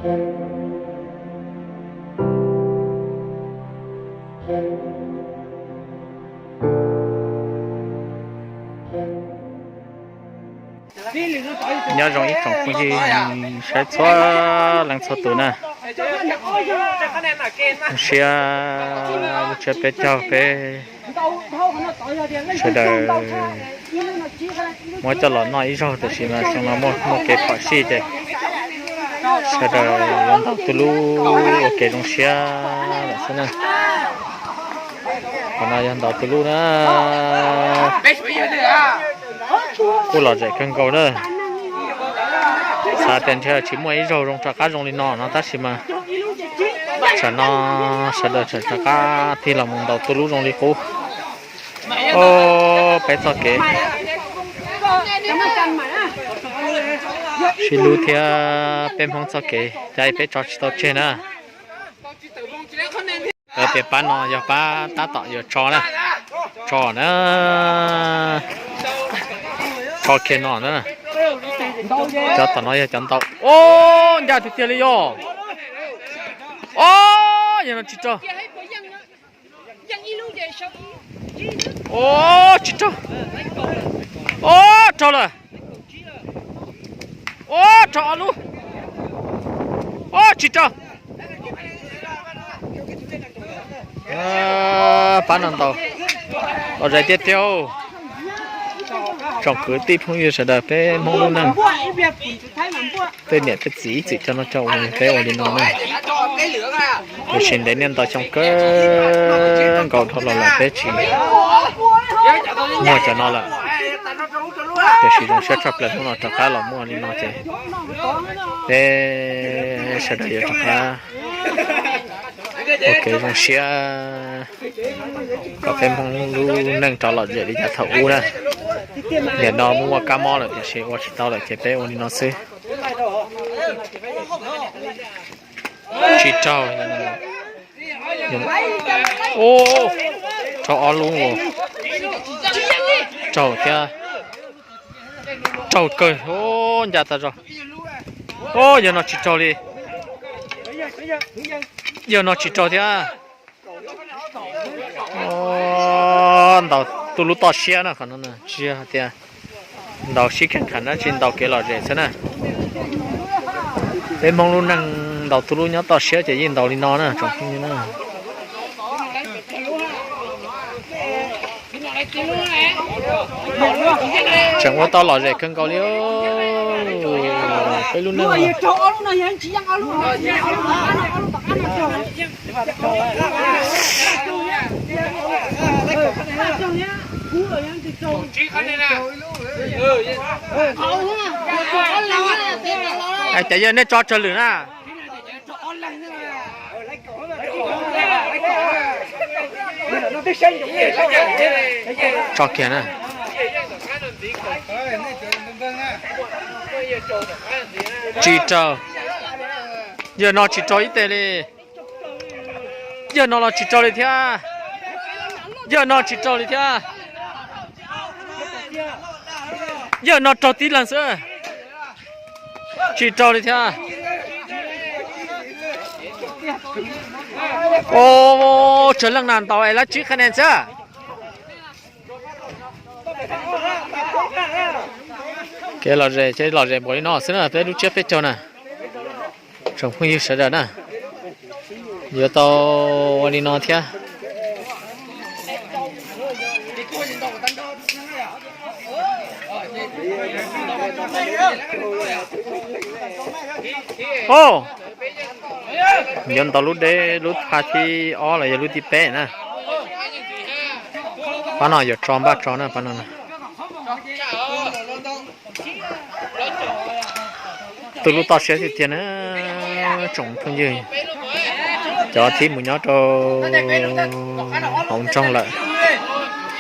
Nyob zoo ib tsoom phooj ywg saib txhua leej txhua tus na. Zoo siab lub tsiab peb caug peb sawv daws muab coj los noj ib zaug, tiam sis mas xyoo no muaj muaj kev phom sij ces sawv daws yuav ntaus tus lub ua kev zoo siab lawm xwb na. Qhov no yog ntaus tus lub na. Kuj lom zem kawg nkaus na. Xav tias ntshe tsis muaj ib zaug zoo rov qab zoo li no no tab sis mas tsam no sawv daws tseem rov qab tig los mus ntaus tus lub zoo li qub. Ob peb txoj kev sib hlub thiab peb Hmoob txoj kev cas peb tso tsis tau tseg na. Lawv tias pab no yog pab tab tom yuav tso na, tso na, tso kiag no na. Cov tom no yog cov ntaus. Ob, ncaj tiag tiag li yog. Ob, yog no tsis raug. Ob, tsis raug. Ob, raug lawm. Ob, raug ob lub. Ob, tsis raug. Pab no ntaus. Lom zem tiag tiag. Tsoom kwv tij phooj ywg sawv daws peb Hmoob lub neej, tej niam tej txiv ib txwm cov no cov ua peb ua li no na. Tiam sis ntev niaj ntau xyoo kawg nkaus dhau los lawm peb tsis muaj cov no lawm. Tiam sis zoo siab tshaj plaws hnub no rov qab los muaj li no ces peb sawv daws yuav rov qab ua kev zoo siab kom peb Hmoob lub neej rov lom zem li yav thaum ub na. Nim no muaj kab mob lawm tiam sis ua tsis tau lawm ces peb ua li no xwb. Tsis raug. Raug ob lub. Raug thiab. Raug kawg, ncaj tas zog. Yog no tsis raug li. Yog no tsis raug thiab. Ntaus tus lub toj siab na, qhov no tsis yog hais tias ntaus sib kheej kheev dab tsi, ntaus kev lom zem xwb na. Peb Hmoob lub neej ntaus tus lub nyob toj siab ces yeej ntaus li no na tsoom phooj ywg na. Tseem ua tau lom zem kawg nkaus li peb lub neej. Ces yog nej tso tsawg lwm na? Tso kiag na. Tsis raug. Yog no tsis raug ib teg li. Yog no los tsis raug li thiab. Yog no tsis raug li thiab. Yog no raug tib leeg xwb. Tsis raug li thiab. Tsawg leej na, ntaus es lab tsib qhab ne xwb. Kev lom zem ces lom zem npaum li no xwb na, peb lub tsiab peb caug na. Tsoom phooj ywg sawv daws na, yuav tau ua li no thiab. Yuav ntaus lub deb lub phaj thib ob los yog lub thib peb na. Pab no yuav tso npaj tso na pab no. Tus lub toj siab tiag tiag na tsoom phooj ywg. Cov thib mus nyob rau hauv nroog lawm,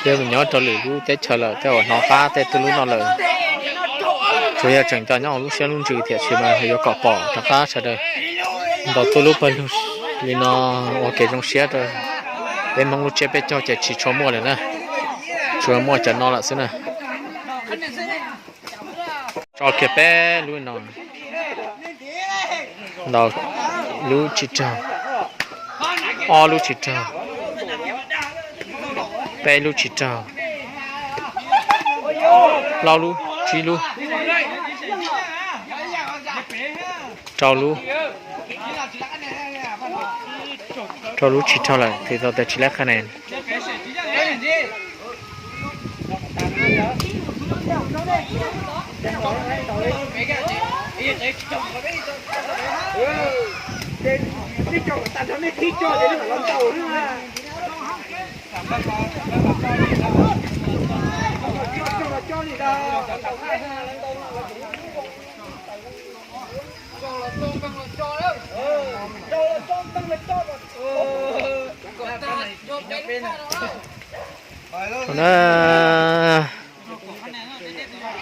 thiab mus nyob rau lwm lub teb chaws lawm, tej uas hnov qab tej tus lub no lawm. Tsuas yog tseem cov nyob hauv lub siab lub ntsws tiam sis mas yuav kom pom rov qab sawv daws ntaus tus lub pawg lug li no ua kev zoo siab rau peb Hmoob lub tsiab peb caug ces tsis tshua muaj lawm na. Tsuas muaj cov no lawm xwb na. Tso kiag peb lub no. Ntau lub tsis raug, ob lub tsis raug, peb lub tsis raug, plaub lub, tsib lub, rau lub, rau lub tsis raug lawm, tes tau tas tsis lab qha ne.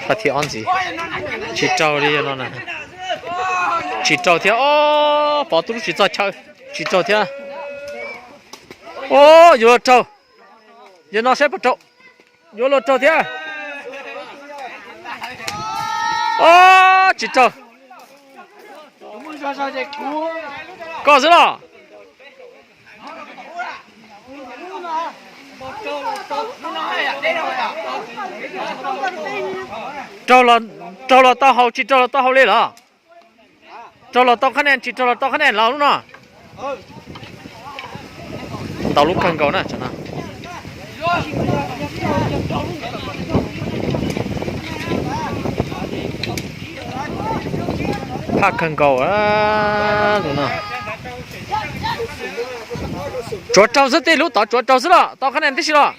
Sab thib ob ntxiv, tsis raug li no na. Tsis raug thiab, o, pov tub lub tsis txog chaw, tsis raug thiab. O, yuav luag raug, yog no saib puas raug, yuav luag raug thiab. O, tsis raug. Koj xwb los. Raug los tau haus, tsis raug los tau haus li los? Raug los tau qhab nen, tsis raug los tau qhab nen los lub no. Ntau lub kawg nkaus na. Phaj kawg nkaus lub no. Tsuav raug xwb, tej lub tod tsuav raug xwb los tau qhab nen tib si los.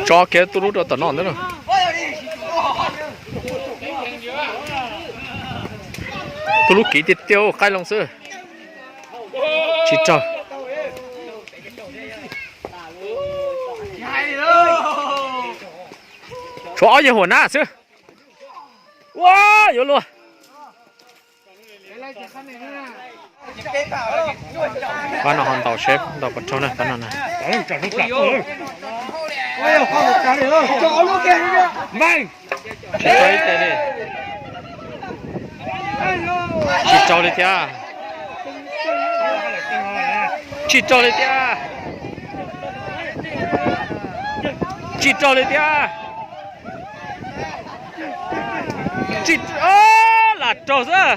Tso kiag tus lub rau tom no ntawd. Tus lub kiv tiag tiag qaib loo xwb. Tsis raug. Tshuav ob yawg huam nab xwb. Ua, yuav luag. Pab no ho ntaus seb ntaus puas raug na, pab no na. Tsis raug li thiab. Tsis raug li thiab. Tsis raug li thiab. Tsis, lam raug xwb.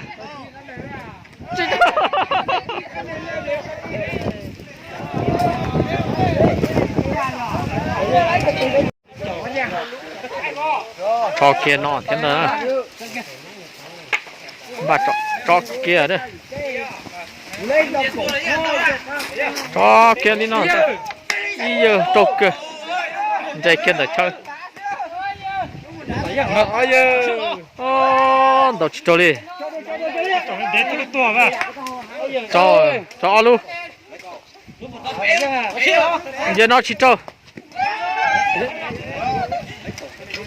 Tso kiag no thiab ntag. Npaj tso kiag. Tso kiag li no. Ib yawg raug kawg. Nres kiag ntawm chaw. Ntaus tsis raug li. Tso ob lub. Yawg no tsis raug.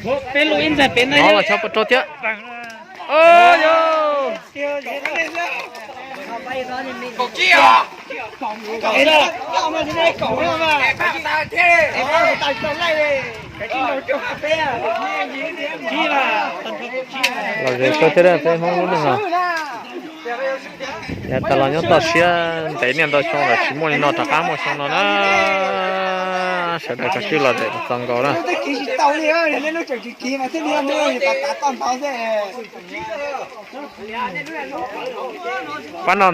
Peb lub ib ntxaig pem no los xyov puas raug thiab. Los ze kawg thiab peb Hmoob lub neej no. Yav tas los nyob toj siab ntev niaj ntau xyoo lawm tsis muaj li no, rov qab muaj xyoo no na. Sawv daws kav tsij los zem kom txaus nkaus na. Pab no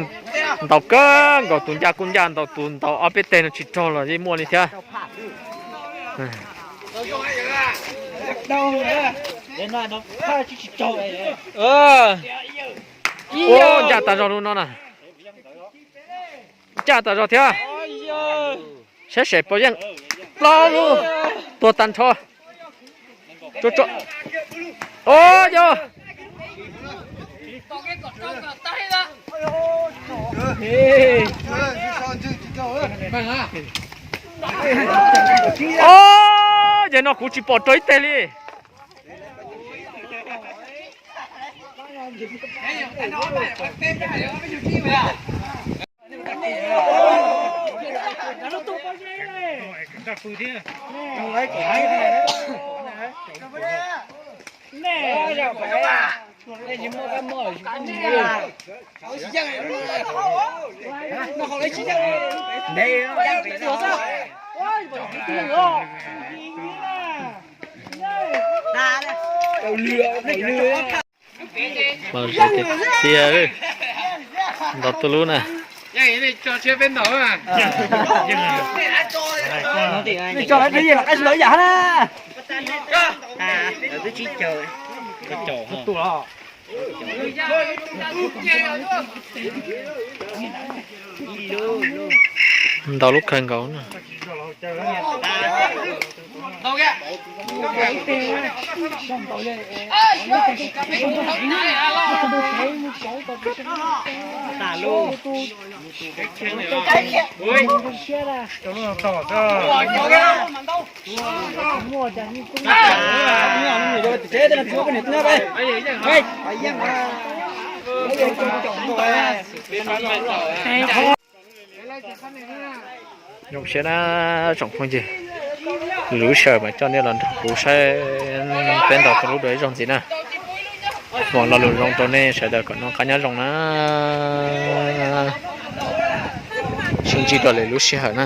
ntaus kawg nkaus, tus ncaj kuj ncaj ntaus, tus ntaus ob peb teg no tsis raug los yeej muaj li thiab. Ua, ncaj tas zog lub no na. Ncaj tas zog thiab. Saib sem puas yeej. Plaub lub. Tuag tag nrho. Ua yog. Yog no kuv tsis pom raug ib teg li. Mas zoo tiag tiag, ntaus tuj lub na. Ntaus lub kawg nkaus na. Zoo siab na tsoom phooj ywg, lub sij hawm mas coj nej los nrog kuv saib peb ntaus tuj lub dua ib zaug ntxiv na. Foom lo lus zoo rau nej sawv daws kom noj qab nyob zoo na. Sib ntsib dua lwm lub sij hawm na.